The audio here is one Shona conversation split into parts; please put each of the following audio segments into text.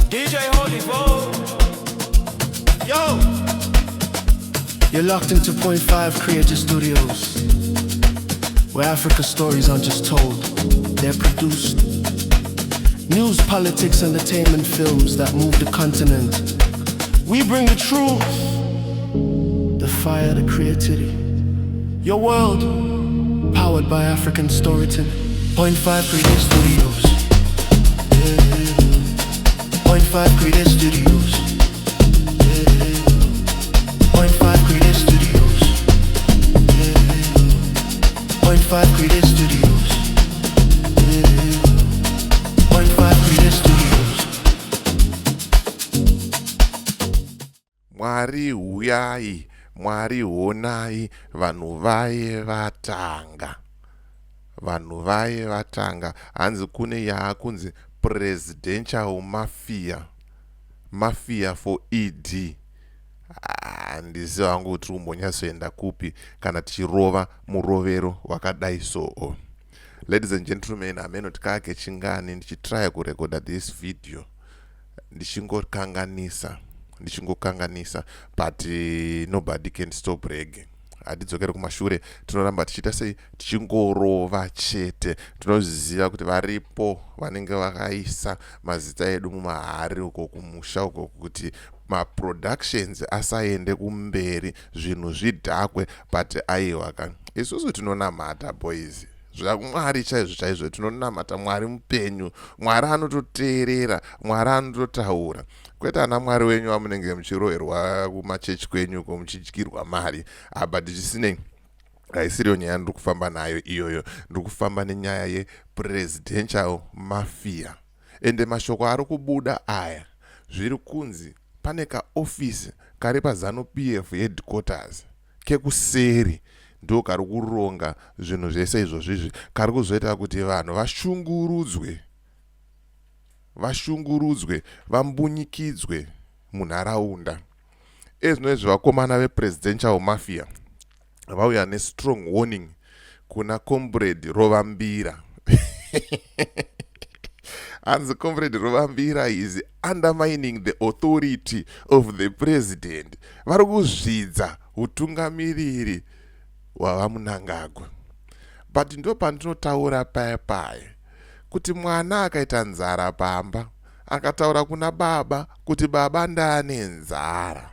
DJ Holy Bo. Yo! You're locked into Point 5 Creative Studios, where Africa stories aren't just told, they're produced. News, politics, entertainment films that move the continent. We bring the truth, the fire, the creativity. Your world, powered by African storytelling. Point 5 Creative Studios. Yeah. Point 5 Creative Studios. Yeah. Point 5 Creative Studios. Yeah. Point 5 Creative Studios. Yeah. Point 5 Creative Studios. Mwari huyai, Mwari honai, vanhu vaye vatanga. Vanhu vaye vatanga. Hanzi kune yaakunzi presidential mafia. Mafia for ED. Handizivi hangu kuti tiri kumbonyatsoenda kupi kana tichirova murovero wakadai soo. Ladies and gentlemen, hameno tikake chingani ndichitraya kurekoda this video ndichingokanganisa ndichingokanganisa, but nobody can stop reggae. Hatidzokere kumashure, tinoramba tichiita sei? Tichingorova chete. Tinoziva kuti varipo vanenge vakaisa mazita edu mumahari uko kumusha uko kuti maproductions asaende kumberi, zvinhu zvidhakwe, but aiwa ka, isusu tinonamata, boys, zvaMwari chaizvo chaizvo. Tinonamata Mwari mupenyu, Mwari anototeerera, Mwari anototaura, kwete ana mwari wenyu vamunenge muchiroherwa kumachechi kwenyu uko muchidyirwa mari. But zvisinei, haisiriyo nyaya ndiri kufamba nayo iyoyo. Ndiri kufamba nenyaya yepresidential mafia, ende mashoko ari kubuda aya, zviri kunzi pane kaofisi kari paZANU PF headquarters kekuseri, ndo kari kuronga zvinhu zvese izvozvizvi, kari kuzoita kuti vanhu vashungurudzwe, vashungurudzwe, vambunyikidzwe munharaunda. Ezvino izvi vakomana vepresidential mafia vauya nestrong warning kuna Comrade Rovambira. Hanzi Comrade Rovambira is undermining the authority of the president. Vari kuzvidza utungamiriri hwavaMunangagwa. But ndo pandinotaura paya paya kuti mwana akaita nzara pamba, akataura kuna baba kuti, "Baba, ndaane nzara,"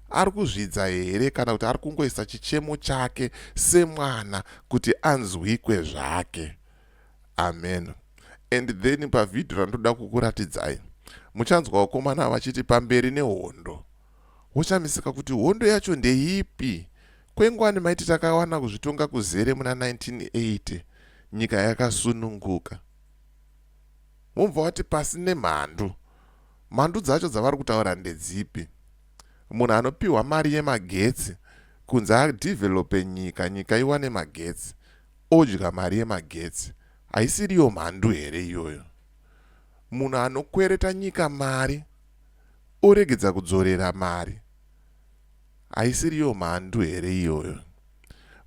ari kuzvidza here kana kuti ari kungoisa chichemo chake semwana kuti anzwikwe zvake? Amen. And then pavhidhio randoda kukuratidzai, muchanzwa vakomana vachiti pamberi nehondo. Woshamisika kuti hondo yacho ndeipi? Kwengwani maiti takawana kuzvitonga kuzere muna 1980, nyika yakasununguka, mubva wati pasi nemhandu. Mhandu dzacho dzavari kutaura ndedzipi? Munhu anopiwa mari yemagetsi kunzi adhivhelope nyika, nyika iwane magetsi, odya mari yemagetsi, haisiriyo mhandu here iyoyo? Munhu anokwereta nyika mari, oregedza kudzorera mari, haisiriyo mhandu here iyoyo?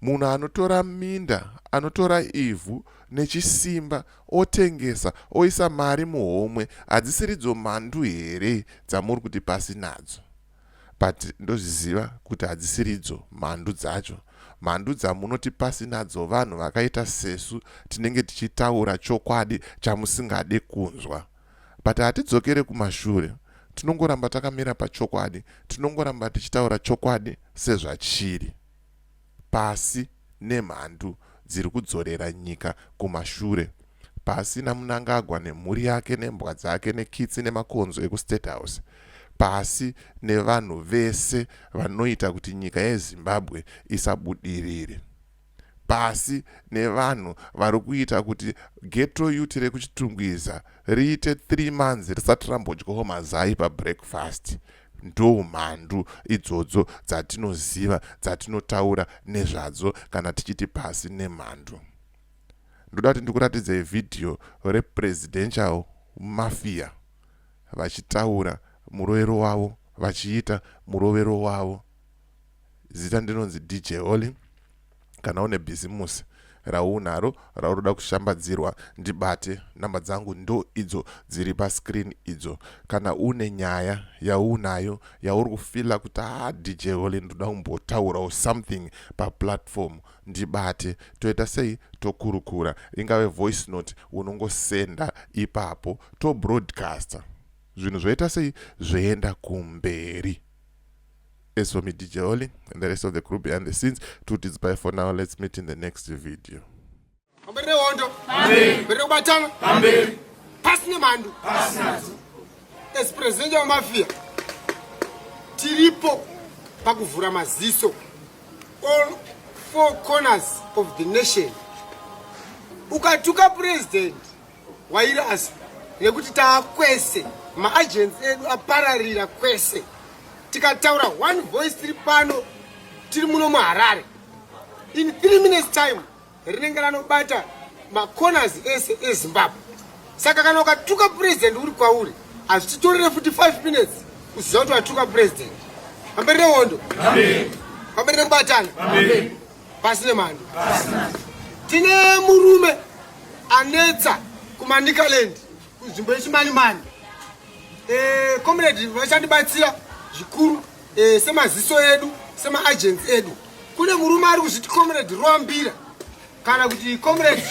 Munhu anotora minda, anotora ivhu nechisimba, otengesa, oisa mari muhomwe, hadzisiridzo mhandu here dzamuri kuti pasi nadzo? But ndozviziva kuti hadzisiridzo mhandu dzacho. Mhandu dzamunoti pasi nadzo vanhu vakaita sesu tinenge tichitaura chokwadi chamusingade kunzwa. But hatidzokere kumashure, tinongoramba takamira pachokwadi, tinongoramba tichitaura chokwadi sezvachiri. Pasi nemhandu dziri kudzorera nyika kumashure. Pasi naMunangagwa nemhuri yake nembwa dzake nekitsi nemakonzo ekuState House. Pasi nevanhu vese vanoita kuti nyika yeZimbabwe isabudirire. Pasi nevanhu vari kuita kuti ghetto youth rekuChitungwiza riite 3 months risati rambodyawo mazai pabreakfast. Ndo mhandu idzodzo dzatinoziva, dzatinotaura nezvadzo kana tichiti pasi nemhandu. Ndoda kuti ndikuratidzei vhidhiyo represidential mafia vachitaura murovero wavo, vachiita murovero wavo. Zita ndinonzi DJ Holly. Kana une bhizimusi raunaro raunoda kushambadzirwa, ndibate. Namba dzangu ndo idzo dziri pascreen idzo. Kana une nyaya yaunayo yauri kufeela kuti, "Ah, DJ Holy, ndoda kumbotaurawo something paplatform," ndibate, toita sei, tokurukura. Ingave voice note, unongosenda ipapo, tobroadcasta, zvinhu zvoita sei, zvoenda kumberi. As for me, DJ Holy, and the rest of the crew behind the scenes, to it's bye for now. Let's meet in the next video. Pamberi nehondo, pamberi nekubatana, pasi nemhandu. As president wamafia, tiripo pakuvhura maziso all four corners of the nation. Ukatuka president, wairasa, nekuti taakwese, maagents edu apararira kwese. Tikataura one voice tiri pano, tiri muno muHarare, in 3 minutes time rinenge ranobata macorners ese eZimbabwe. Saka kana ukatuka president uri kwauri, hazvititorere futi 5 minutes kuziva kuti watuka president. Pamberi nehondo, pamberi nekubatana, pasi nemhandu. Tine murume anetsa kuManicaland, kunzvimbo yeChimanimani. Comrade vachandibatsira zvikuru semaziso edu, semaagents edu. Kune murume ari kuzviti Comrade Roambira kana kuti Comrade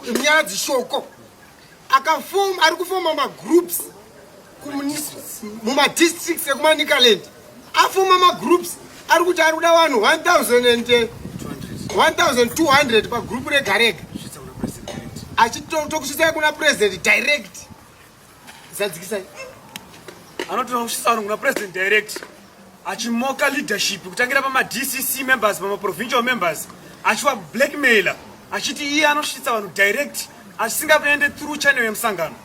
Munyaradzi Shoko. Ari kufoma magroups mumadistricts ekuManicaland. Afoma magroups, ari kuti ari kuda vanhu 1200 pagroup rega rega, achitokusvitsai kuna president direct. Zadzikisai. Anotora kusvitsa vanhu kuna president direct, achimoka leadership kutangira pamaDCC members, pamaprovincial members, achiva blackmailer, achiti iye anosvitsa vanhu direct, achisingaende through channel yemusangano.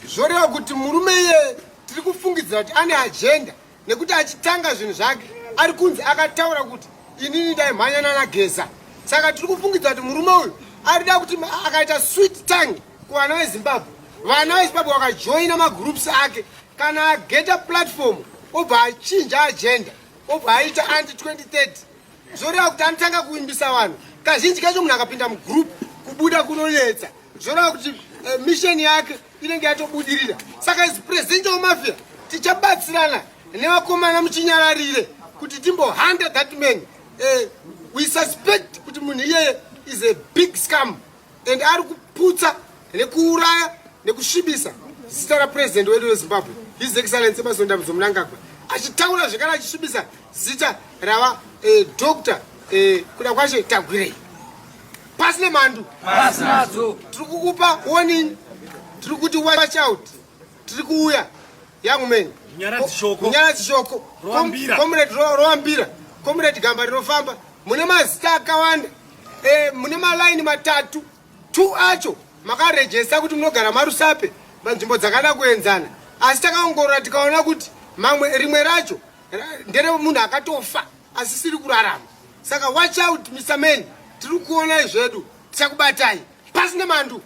Zvoreva kuti murume iye tiri kufungidzira kuti ane agenda, nekuti achitanga zvinhu zvake ari kunzi akataura kuti, "Inini ndaimhanyana naGeza." Saka tiri kufungidzira kuti murume uyu arida kuti akaita sweet tongue kuvana veZimbabwe, vana veZimbabwe vakajoina magroups ake, kana ageta platform, obva achinja agenda, obva aita anti 2030. Zvoreva kuti anotanga kuimbisa vanhu. Kazhinji kacho munhu akapinda mugroup, kubuda kunonetsa. Zvoreva kuti mission yake inenge yatobudirira. Saka as presidential mafia, tichabatsirana nevakomana muchinyararire kuti timbohanda that man. We suspect kuti munhu iyeye is a big scam and ari kuputsa nekuuraya nekusvibisa zita rapurezidendi wedu weZimbabwe, His Excellence Emmerson Dambudzo Mnangagwa, achitaura zvekare achisvibisa zita rava Dr Kudakwashe Tagwirei. Pasi nemhandu. Tiri kukupa warning, tiri kuti watch out, tiri kuuya, young man. Munyaradzi Shoko. Munyaradzi Shoko. Roambira. Comrade Roambira, Comrade Gamba Rinofamba, mune mazita akawanda. Mune malaini matatu, two acho makarejesa kuti munogara maRusape, panzvimbo dzakada kuenzana, asi takaongorora tikaona kuti mamwe, rimwe racho ndere munhu akatofa asisiri kurarama. Saka watch out, Mr Man, tiri kuonai zvedu, tichakubatai. Pasi nemhandu.